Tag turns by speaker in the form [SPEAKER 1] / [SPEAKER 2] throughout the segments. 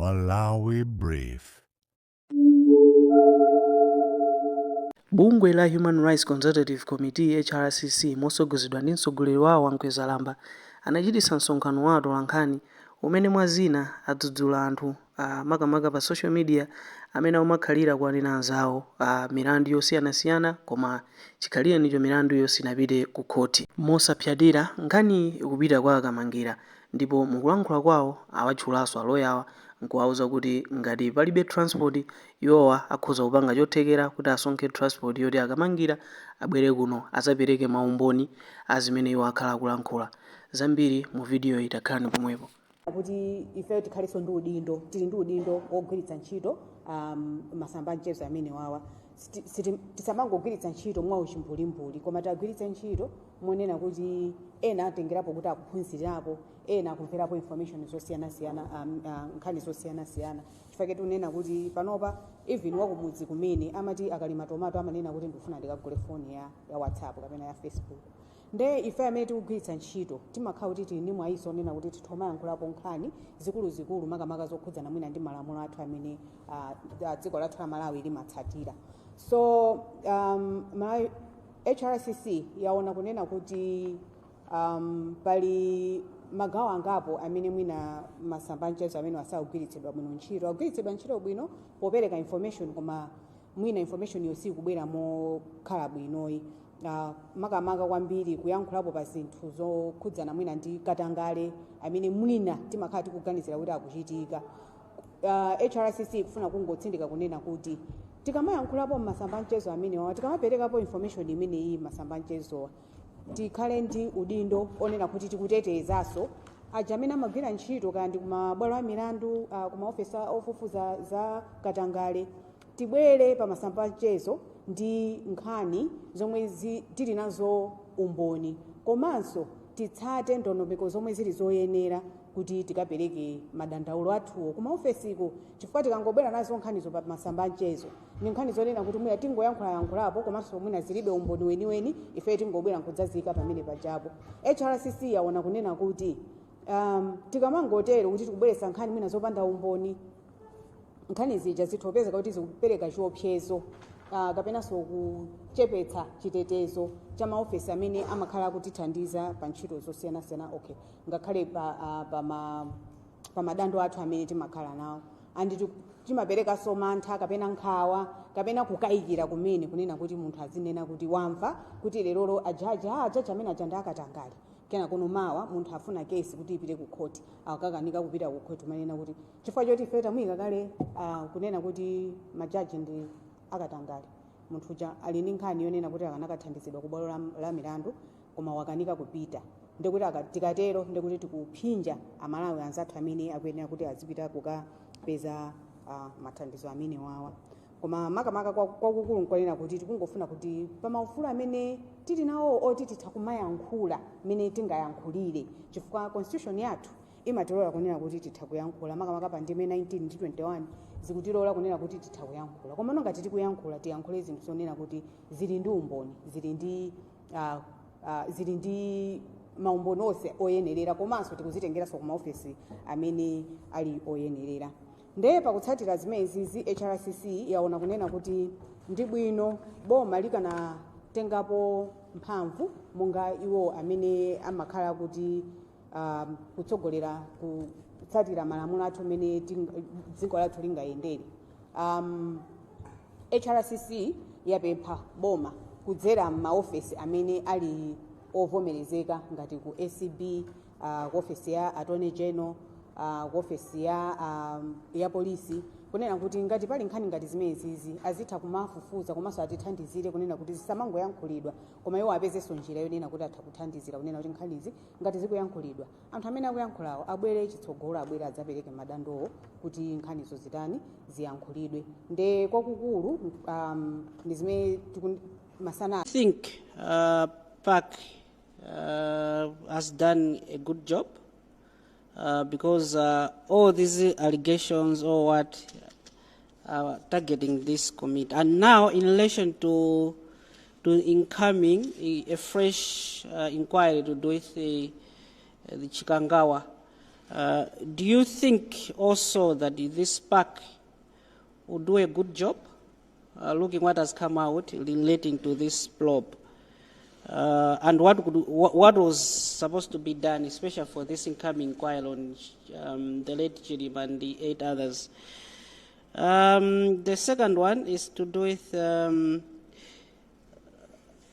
[SPEAKER 1] Malawi Brief.
[SPEAKER 2] Bungwe la Human Rights Consultative Committee, HRCC, motsogozedwa ndi mtsogoleri wawo a Mkwezalamba anachititsa msonkhano wa atolankhani umene mwa zina adzudzula anthu makamaka pa social media amene akumakhalira kuwanena anzawo milandu yosiyanasiyana koma chikhalirenicho milanduyo sinapite ku khoti. Mosapsatira, nkhaniyi ikupita kwa a Kamangira ndipo mukulankhula kwawo awatchulanso aloyawa nkuwauza kuti ngati palibe transport iwowa akhoza kupanga chothekera kuti asonkhe transport yoti a Kamangira abwere kuno azapereke maumboni a zimene iwo akhala akulankhula. Zambiri mu vidiyoyi takhalani pomwepo.
[SPEAKER 3] Kuti ifeyo tikhalenso ndi udindo, tili ndi udindo wogwiritsa ntchito masamba a mchezo amenewawa. Tisamangogwiritsa ntchito mwauchimbulimbuli, koma tiagwiritse ntchito monena kuti ena atengerapo kuti akuphunzirapo, ena akumverapo information zosiyanasiyana, nkhani zosiyanasiyana. Chifukwa tikunena kuti panopa even wakumudzi kumene amati akalima tomato amanena kuti ndikufuna ndikagule foni ya WhatsApp kapena ya Facebook. Nde ife amene tikugwiritsa ntchito timakhala kuti tili ndi mwayinso onena kuti titha kumayankhulapo nkhani zikuluzikulu, makamaka zokhudzana mwina ndi malamulo athu amene dziko lathu la Malawi limatsatira. So Malawi HRCC yaona kunena kuti pali magawo angapo amene mwina masamba amchezo amene asakugwiritsidwa bwino ntchito. Agwiritsidwa ntchito bwino popereka information, koma mwina information yo sikubwera mokhala bwinoyi, makamaka kwambiri kuyankhulapo pa zinthu zokhudzana mwina ndi katangale amene mwina timakhala tikuganizira kuti akuchitika. HRCC kufuna kungotsindika kunena kuti tikamayankhulapo mmasamba amchezo amenewa, tikamaperekapo information imeneyi mmasamba amchezowa, tikhale ndi udindo onena kuti tikutetezanso aja amene amagwira ntchito kaya ndi kumabwalo a milandu, kumaofesi ofufuza za katangale. Tibwere pa masamba amchezo ndi nkhani zomwe tili nazo umboni, komanso titsate ndondomeko zomwe zili zoyenera kuti tikapereke madandaulo athuwo kumaofesiko, chifukwa tikangobwera nazo nkhanizo pa masamba amchezo ndi nkhani zonena kuti mwina tingoyankhulayankhulapo, komanso mwina zilibe umboni weniweni, ife tingobwera nkudzazika pamene pajapo. HRCC yaona kunena kuti tikamangotero kuti tikubweretsa nkhani mwina zopanda umboni, nkhani zija zitha kupezeka kuti zikupereka chiopsezo kapenanso kuchepetsa chitetezo cha maofesi amene amakhala akutithandiza pa ntchito zosiyanasiyana, okay, ngakhale pa madando athu amene timakhala nawo, and timaperekanso mantha kapena nkhawa kapena kukayikira kumene kunena kuti munthu azinena kuti wamva kuti lerolo ajaji, ajaji amene aja ndi akatangale, kena kuno mawa munthu afuna kesi kuti ipite ku khoti, akakanika kupita ku khoti, manena kuti chifukwa choti ife tamuyika kale kunena kuti majaji ndi akatangale. Munthu uja ali ndi nkhani yonena kuti akanakathandizidwa ku bwalo la milandu koma wakanika kupita. Ndikuti tikatero ndikuti tikuphinja Amalawi anzathu amene akuyenera kuti azipita kukapeza mathandizo amene wawa. Koma makamaka kwakukulu nkonena kuti tikungofuna kuti pa maufulu amene tili nawo oti titha kumayankhula mmene tingayankhulire, chifukwa constitution yathu imatilola kunena kuti titha kuyankhula, makamaka pa ndime 19 ndi 21 zikutilola kunena kuti titha kuyankhula. Koma ngati tikuyankhula, tiyankhule zinthu zonena kuti zili ndi umboni, zili ndi maumboni onse oyenerera, komanso tikuzitengeranso ku maofesi amene ali oyenerera. Ndiye pakutsatira zimenezi, HRCC yaona kunena kuti ndi bwino boma likanatengapo mphamvu monga iwo amene amakhala kuti kutsogolera kutsatira malamulo athu amene dziko lathu lingayendere. HRCC yapempha boma kudzera m'maofesi amene ali ovomerezeka ngati ku ACB, ku ofesi ya Attorney General, ku ofesi ya polisi, kunena kuti ngati pali nkhani ngati zimenezizi azitha kumafufuza, komanso atithandizire kunena kuti zisamangoyankhulidwa, koma iwo apezenso njira yonena kuti atha kuthandizira kunena kuti nkhanizi ngati zikuyankhulidwa, anthu amene akuyankhulawo abwere chitsogolo, abwere adzapereke madandowo kuti nkhanizo zitani, ziyankhulidwe. Nde kwakukulu ndi zimene masana.
[SPEAKER 4] I think PAC has done a good job because all these allegations or what are targeting this committee. And now in relation to incoming a fresh inquiry to do with the Chikangawa, Do you think also that this PAC will do a good job, looking what has come out relating to this probe? And what was supposed to be done, especially for this incoming inquiry on the late Chilima and the eight others? The second one is to do with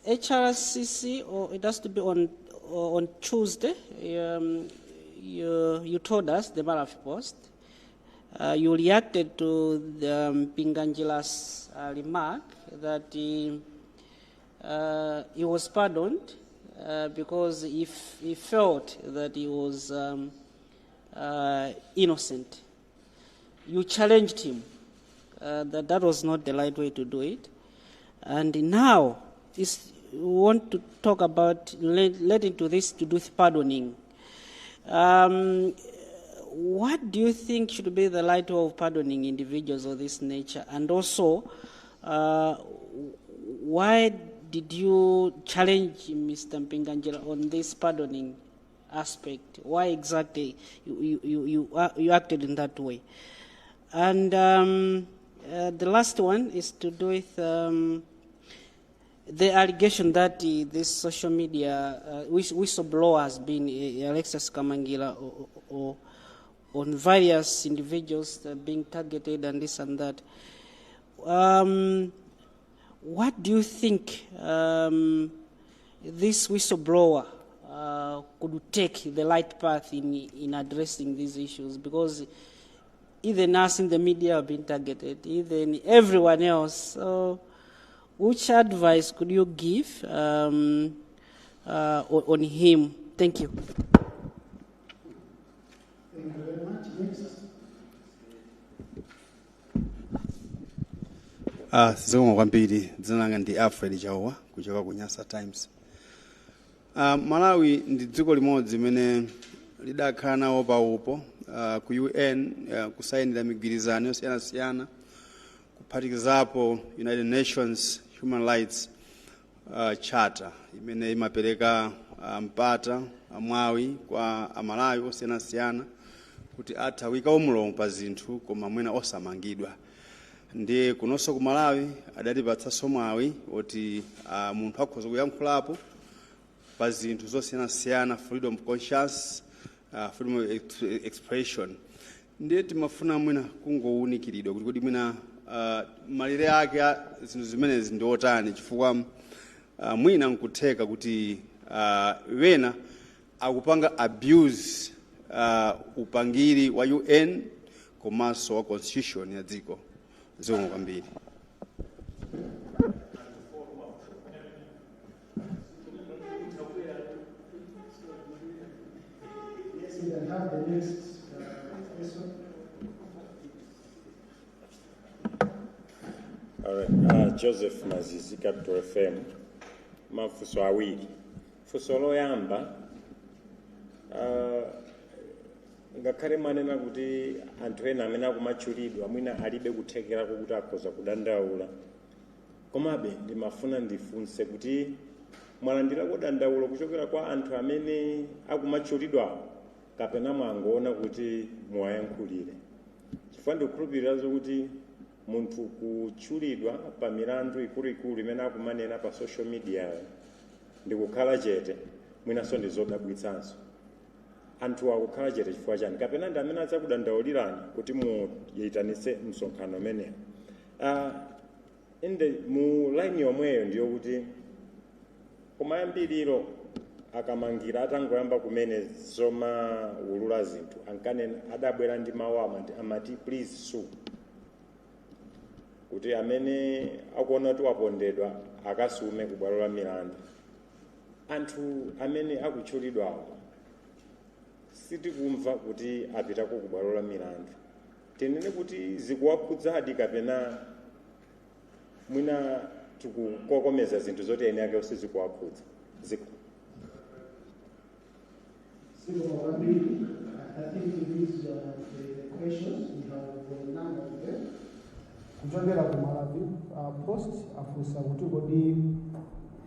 [SPEAKER 4] HRCC, or it has to be on Tuesday. You told us, the Malawi Post, you reacted to the Mpinganjila's remark that he was pardoned because he felt that he was innocent. You challenged him that that was not the right way to do it. And now we want to talk about relating to this to do with pardoning. What do you think should be the right way of pardoning individuals of this nature? And also, why did you challenge Mr. Mpinganjila on this pardoning aspect? Why exactly you acted in that way? And the last one is to do with the allegation that this social media whistleblower has been Alexis Kamangila or on various individuals being targeted and this and that. What do you think this whistleblower could take the right path in addressing these issues? Because even us in the media have been targeted, even everyone else. So which advice could you give on him? Thank you.
[SPEAKER 5] Thank you very much. Next.
[SPEAKER 6] Zikomo kwambiri. Dzina langa ndi Alfred Chaowa kuchoka ku Nyasa Times. Malawi ndi dziko limodzi limene lidakhala nawo paupo ku UN, kusayinira migwirizano yosiyanasiyana, kuphatikizapo United Nations Human Rights Charter, imene imapereka mpata, mwawi kwa Amalawi osiyanasiyana kuti atha kuyikawo mulomo pa zinthu koma mwina osamangidwa. Ndiye kunonso ku Malawi adatipatsanso mwawi oti munthu akhoza kuyankhulapo pa zinthu zosiyanasiyana, freedom of conscience, freedom of expression. Ndiye timafuna mwina kungowunikiridwa kuti kodi mwina malire ake a zinthu zimenezi ndi otani, chifukwa mwina nkutheka kuti wena akupanga abuse upangiri wa UN komanso wa constitution ya dziko. Zikomo kwambiri.
[SPEAKER 5] Yes, we can have the next person.
[SPEAKER 7] All right. Joseph Mazizi, Capital FM. Mafunso awiri. Funso loyamba, ngakhale mwanena kuti anthu ena amene akumatchulidwa mwina alibe kuthekerako kuti akhoza kudandaula, komabe ndimafuna ndifunse kuti mwalandirako dandaulo kuchokera kwa anthu amene akumatchulidwawo, kapena mwangoona kuti muwayankhulire? Chifukwa ndikukhulupirira zokuti munthu kutchulidwa pa milandu ikuluikulu imene akumanena pa social media ndikukhala chete, mwinanso ndi zodabwitsanso. Anthu akukhala chete chifukwa chani? Kapena ndi amene adzakudandaulirani kuti muyitanitse msonkhano umenewo? Inde mu line yomweyo ndiyo kuti kumayambiriro, akamangira atangoyamba kumene zomawulula zinthu, ankanena, adabwera ndi mawu amati "Please sue," kuti amene akuona kuti wapondedwa akasume ku bwalo la milandu. Anthu amene akutchulidwawo sitikumva kuti apitako ku bwalo la milandu. Tinene kuti zikuwakhudzadi, kapena mwina tikukokomeza zinthu zoti eni ake sizikuwakhudza? Ziku
[SPEAKER 5] Zikomo kwambiri. I think these are the questions. We have a number of them.
[SPEAKER 8] Kuchokera ku Malawi Post afunsa kuti kodi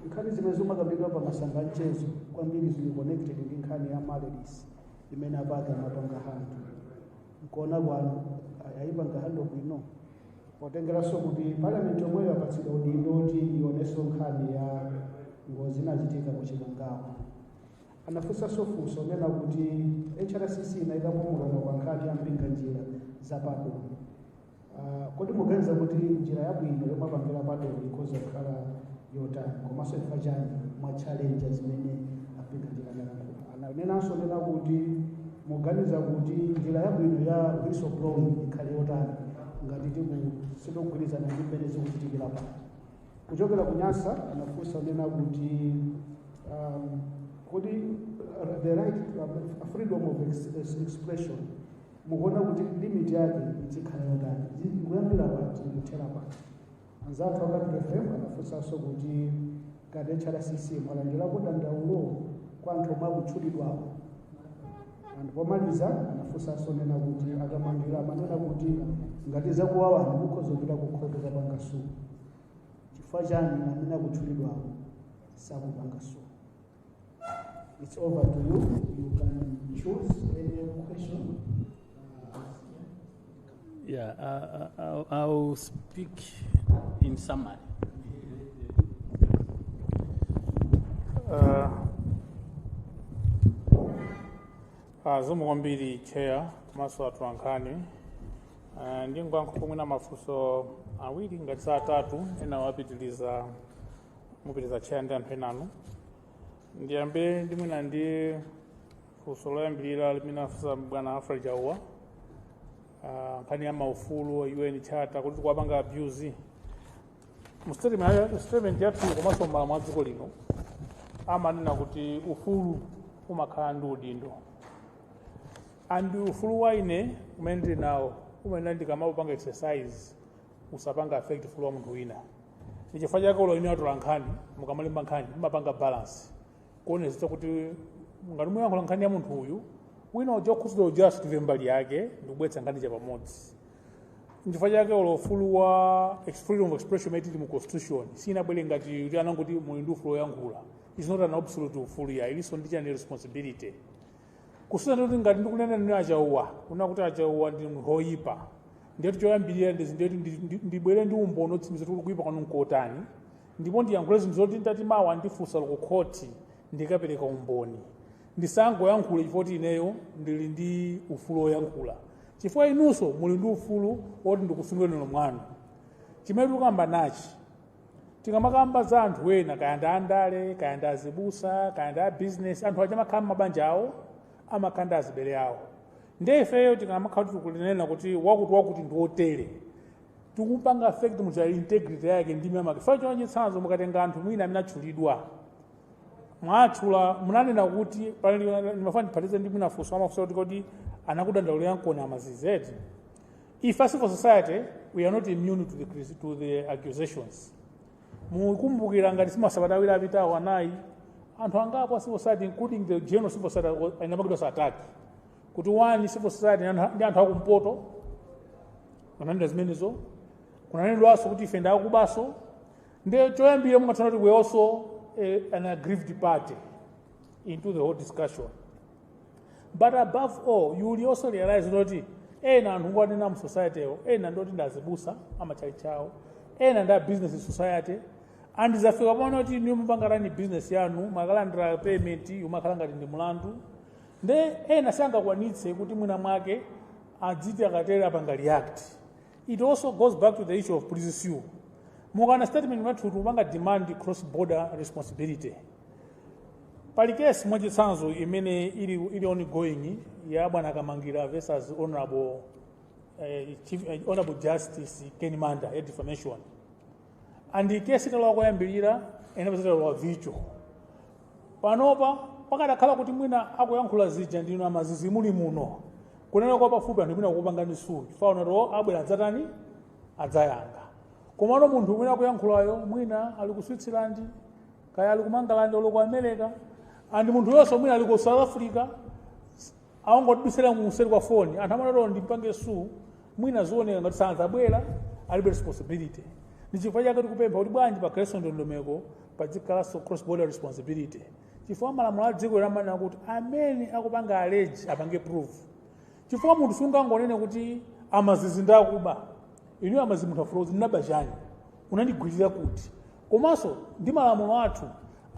[SPEAKER 8] nkhani zimene zimakambidwa pa masamba mchezo kwambiri zili connected ndi nkhani ya Amaryllis?
[SPEAKER 5] Imene a PAC amapanga handle, nkuona kwanu ayipanga handle bwino, potengeranso kuti parliament yomweyo apatsidwa udindo kuti ionenso nkhani ya ngozi inachitika ku Chikangawa? Anafunsanso funso nena kuti HRCC inayikapo mulomo pa nkhani ya Mpinganjira za pardon. Kodi muganiza kuti njira yabwino yomwe apangira pardon ikhoza kukhala yotani, komanso chifukwa chani mwa challenge zimene a Mpinganjira analankhula? Ananenanso nena kuti muganiza kuti njira yabwino ya whistleblowing ikhale yotani ngati sitikugwirizana ndi mmene zikuchitikira pano? Kuchokera ku Nyasa anafunsa nena kuti kodi the right freedom of expression mukuona kuti limit yake izikhala yotani, kuyambira pati, kuthera pati? Anzathu a Capital FM anafunsanso kuti ngati HRCC mwalandirapo dandaulo kwa anthu omwe akutchulidwawo. Anthu pomaliza anafunsanso nena kuti a Kamangira amanena kuti ngati zakuwawani mukhoza kupita ku khoti kapanga sue, chifukwa chani amene akutchulidwawo sakupanga sue? It's over to you. You can choose any question.
[SPEAKER 9] Yeah, I'll speak in summary.
[SPEAKER 10] Zikomo kwambiri, Chair, komanso atolankhani. Ndingoyankha pomwe mafunso awiri ngati sa atatu, ena wapitiliza mupitiliza Chair ndi anthu enanu. Ndiyambe ndi mwina ndi funso loyambirira limene afunsa bwana Alfred Jauwa, nkhani ya maufulu, UN Charter, kuti tikuwapanga abuse. Mu statement yathu komanso malamulo a dziko lino amanena kuti ufulu umakhala ndi udindo, and ufulu wa ine umene ndili nawo umene ndikamapanga exercise usapanga affect ufulu wa munthu wina. Ndi chifukwa chake ulo ine atola nkhani, mukamalemba nkhani mumapanga balance kuonetsetsa kuti ngati muyankhula nkhani ya munthu uyu, wina uja okhudzidwa uja asitive mbali yake ndikubweretsa nkhani chapamodzi. Nchifukwa chake ulo ufulu wa freedom of expression imene tili mu constitution sinabwere ngati kuti anangoti muli ndi ufulu woyankhula. Is not an absolute ufulu ya, ilinso ndi chani, responsibility. Kusiyana kuti ngati ndikunena nini achauwa, kuna kuti achauwa ndi munthu woyipa, ndiyetu choyambirira ndiyeti ndibwere ndi umboni otsimikiza kuti kuyipa kwanu nkotani, ndipo ndiyankhule zinthu zoti ndati mawa ndifunsa ku khoti ndikapereka umboni. Ndisangoyankhule chifukwa kuti ineyo ndili ndi ufulu woyankhula, chifukwa inunso muli ndi ufulu woti ndikusungeni mwanu. Chimene tikukamba nachi, tikamakamba za anthu ena, kaya ndi andale, kaya ndi azibusa, kaya ndi a business, anthu aja amakhala m'mabanja awo, amakhala ndi azibale awo. Ndiye ifeyo tikamakhala kuti tikunena kuti wakuti wakuti ndi wotere, tikupanga affect muja integrity yake ndi mamake fa chona. Chitsanzo, mukatenga anthu mwina amene atchulidwa, mwatchula, munanena kuti ndimafuna ndiphatize ndi mwina funso amafunsa kuti kodi anakudandaulira nkoni amazizeti? If a civil society, we are not immune to the accusations. Mukumbukira ngati simasabata 2 apitawo, anayi, anthu angapo a civil society, including the general civil society, inapangidwa attack kuti one civil society ndi anthu akumpoto. Kunanena zimenezo, kunanenedwanso kuti ife ndakubaso. Ndiye choyambira mungathana kuti we also an aggrieved party into the whole discussion. But above all, you will also realize kuti ena anthu ngwanena mu society yo, ena ndoti ndazibusa amachalichi awo, ena ndi a business society, and zafika pano kuti niyo mupanga run business yanu, makalandira payment, umakhala ngati ndi mlandu. Nde ena sangakwanitse kuti mwina mwake adziti akatere apanga react. It also goes back to the issue of please sue. Mukana statement mwathu kupanga demand cross border responsibility. Pali case, mwachitsanzo, imene ili ongoing ya bwana Kamangira versus honorable chief, Honorable Justice Ken Manda ya defamation, and kesi italowa koyambirira, inapezeka vicho. Panopa pakadakhala kuti mwina akuyankhula zija ndino amazizi muli muno, kunena kwa pafupi, anthu mwina kukupangani sue chifukwa unati abwera adzatani, adzayanga. Komano munthu mwina akuyankhulayo mwina ali ku Switzerland, kaya ali ku Mangalande, olo ku America, and munthu yonso mwina ali ku South Africa, awangotidusira museri kwa foni, anthu amanati ndimpange sue, mwina zioneka ngati sadzabwera, alibe responsibility. Ndi chifukwa chake tikupempha kuti bwanji pakhalenso ndondomeko, pazikhalanso cross border responsibility. Chifukwa malamulo a dziko lamanena kuti amene akupanga allege apange proof. Chifukwa munthu sungangonene kuti amazizi ndakuba, inu amazi munthu afulozi ndinaba chani, unandigwirira kuti? Komanso ndi malamulo athu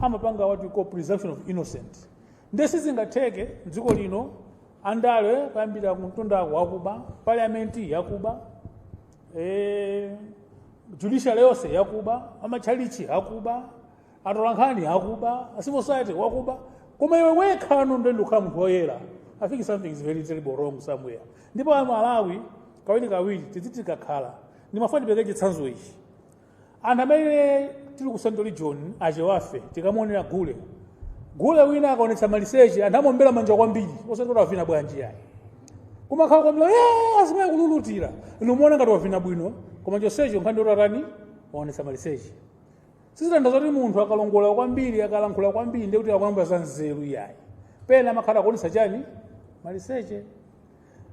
[SPEAKER 10] amapanga what we call presumption of innocent. Nde sizingatheke dziko lino andale kuyambira kumtundako wakuba, parliament yakuba, judiciary yonse yakuba, amachalichi akuba, atolankhani akuba, civil society wakuba, koma iwe wekha no ndiye ndikukhala munthu woyera. I think something is very terrible wrong somewhere. Ndipo Amalawi kawiri kawiri tiziti tikakhala, ndimafuna ndipereke chitsanzo ichi. Anthu amene tili ku Central Region, achewafe, tikamuonera gule gule wina akaonetsa maliseche, anthu amombera manja kwambiri, osati kuti avina bwanji yayi, kumakhala kwambira azimayi kululutira, nimuona ngati wavina bwino, koma chonsecho nkhani yotatani waonetsa maliseche. Sizitanthauza kuti munthu akalongola kwambiri, akalankhula kwambiri, ndiye kuti akuyamba za nzeru yayi. Pena amakhala akuonetsa chani? Maliseche.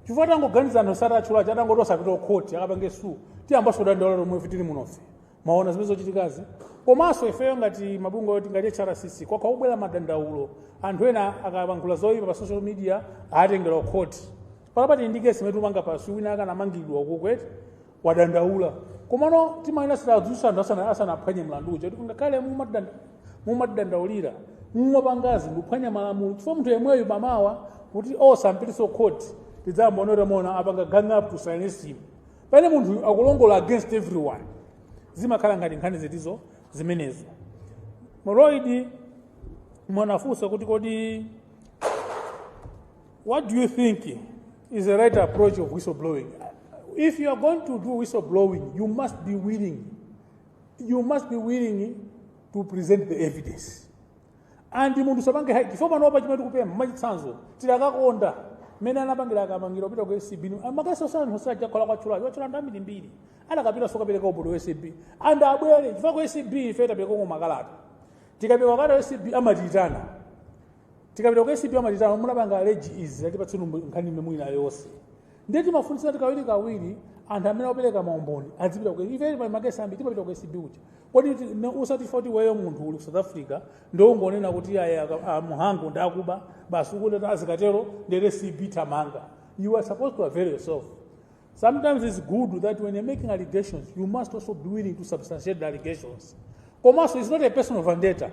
[SPEAKER 10] Chifukwa tangoganiza anthu satatchulachi atangoti osapita kukhoti akapange sue, tiyambanso kudandaula lomwe ife tili munofe. Maona zimene zochitikazi. Komanso ifeyo ngati mabungwe oti ngati HRCC, kwakha kubwera madandaulo, anthu ena akapankhula zoyipa pa social media atengera kukhoti. Palapa tili ndi kesi imene tikupanga pasi, wina akanamangidwa kukweti wadandaula, komano timayena sitadzutsa anthu asanaphwanye mlandu uja, kuti ngakhale mumatidandaulira mumapangazi ndikuphwanya malamulo. Chifukwa munthu yemweyo mamawa kuti osampitisa khoti, tidzayamba tamuona apanga gang up to silence him, pamene munthu akulongola against everyone. Zimakhala ngati nkhani zitizo zimenezo. Moroidi mwanafunsa kuti kodi what do you think is the right approach of whistleblowing? If you are going to do whistleblowing, you must be willing to present the evidence. And munthu sapange hide. Chifukwa panopa chimene tikupempha, mwachitsanzo, tilakakonda mmene anapangira akamangira kupita ku ACB, makesi osana anthu osachakhola kwatchulacho watchula anthu ambirimbiri, adakapita sokapereka umboni wa ACB and abwere, chifukwa ku ACB ife tapereka makalata. Tikapeka kalata ACB amatiyitana. Tikapita ku ACB amatiyitana, munapanga allege izi, atipatseni nkhani imene mwina yonse. Ndiye timafunitsira kawiri kawiri anthu amene akupereka maumboni azipita ku, ife pali makesi ambiri timapita ku ACB kuja. Kodi usati foti weyo munthu uli ku South Africa ndongonena kuti aya muhango ndakuba basi, ukuti azikatero ndere ACB tamanga. You are supposed to avail yourself. Sometimes it's good that when you're making allegations, you must also be willing to substantiate the allegations. Komanso it's not a personal vendetta.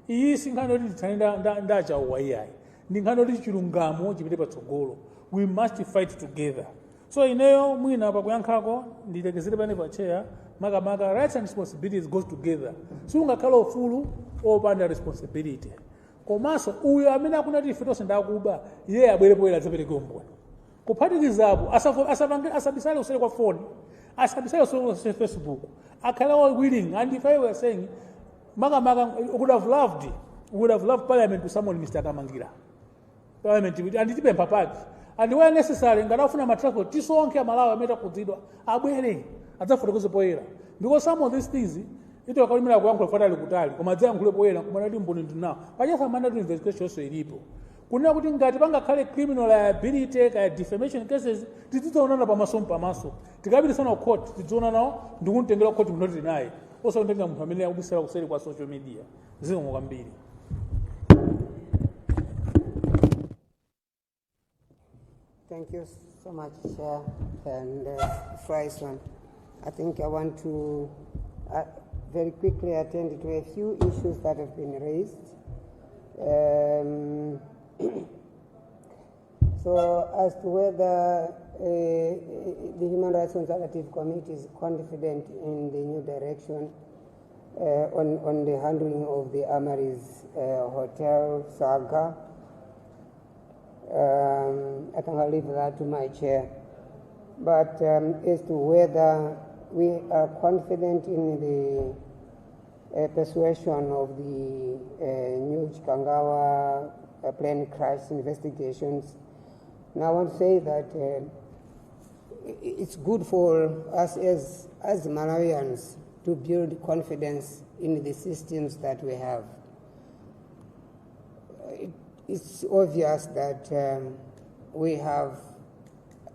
[SPEAKER 10] Iyi si nkhani yoti ndithane ndachauwa iyayi, ndi nkhani yoti chilungamo chipite patsogolo. We must fight together. So ineyo mwina pakuyankhako ndilekezere pane pa chair. Makamaka rights and responsibilities goes together. Sungakhale ufulu opanda responsibility. Komanso uyo amene akunati ife tonse ndakuba, iye abwere poyera adzapereke umboni. Kuphatikizapo asabisale kuseri kwa foni, asabisale kuseri kwa Facebook, akhale willing. And if I were saying, makamaka would have loved parliament to summon Mr. Kamangira. Parliament and tipempha paki, and where necessary, ngati afuna matransport tisonkhe Amalawi amene takhudzidwa, abwere adzafotokoze poyera, because some of these things ito akalimira kuyankhula fata ali kutali, koma adzayankhule poyera kumana kuti mboni ndinawo pachasa mandate. Investigation yonse ilipo kunena kuti ngati pangakhale criminal liability kaya defamation cases, tizidzaonana pamaso mpamaso. Tikapititsana ku court, tidziona nawo ndikumtengera court munthu tili naye, osakutenga munthu amene akubisala kuseri kwa social media. Zikomo kwambiri.
[SPEAKER 4] Thank you so much, Chair and Frison. I think I want to very quickly attend to a few issues that have been raised. So as to whether the Human Rights Consultative Committee is confident in the new direction on the handling of the Amaryllis Hotel saga, I think I'll leave that to my chair. But as to whether we are confident in the persuasion of the new Chikangawa plane crash investigations, now I want to say that it's good for us as Malawians to build confidence in the systems that we have. It's obvious that we have,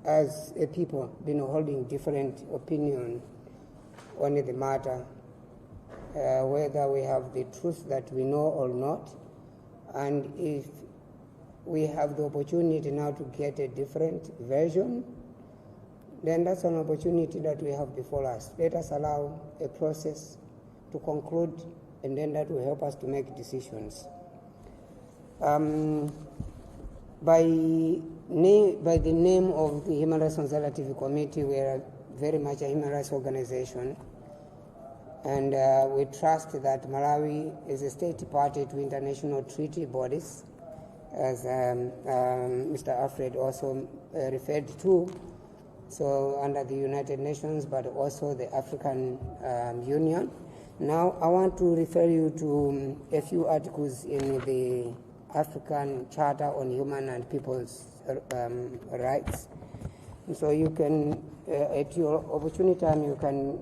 [SPEAKER 4] as a people, been holding different opinion on the matter, whether we have the truth that we know or not.
[SPEAKER 11] And if we have the opportunity now to get a different version, then that's an opportunity that we have before us. Let us allow a process to conclude, and then that will help us to make decisions. By the name of the Human Rights Consultative Committee, we are very much a human rights organization. And we trust that Malawi is a state party to international treaty bodies, as Mr. Alfred also referred to. So, under the United Nations, but also the African Union. Now, I want to refer you to a few articles in the African Charter on Human and People's Rights. So you can, at your opportunity time, you can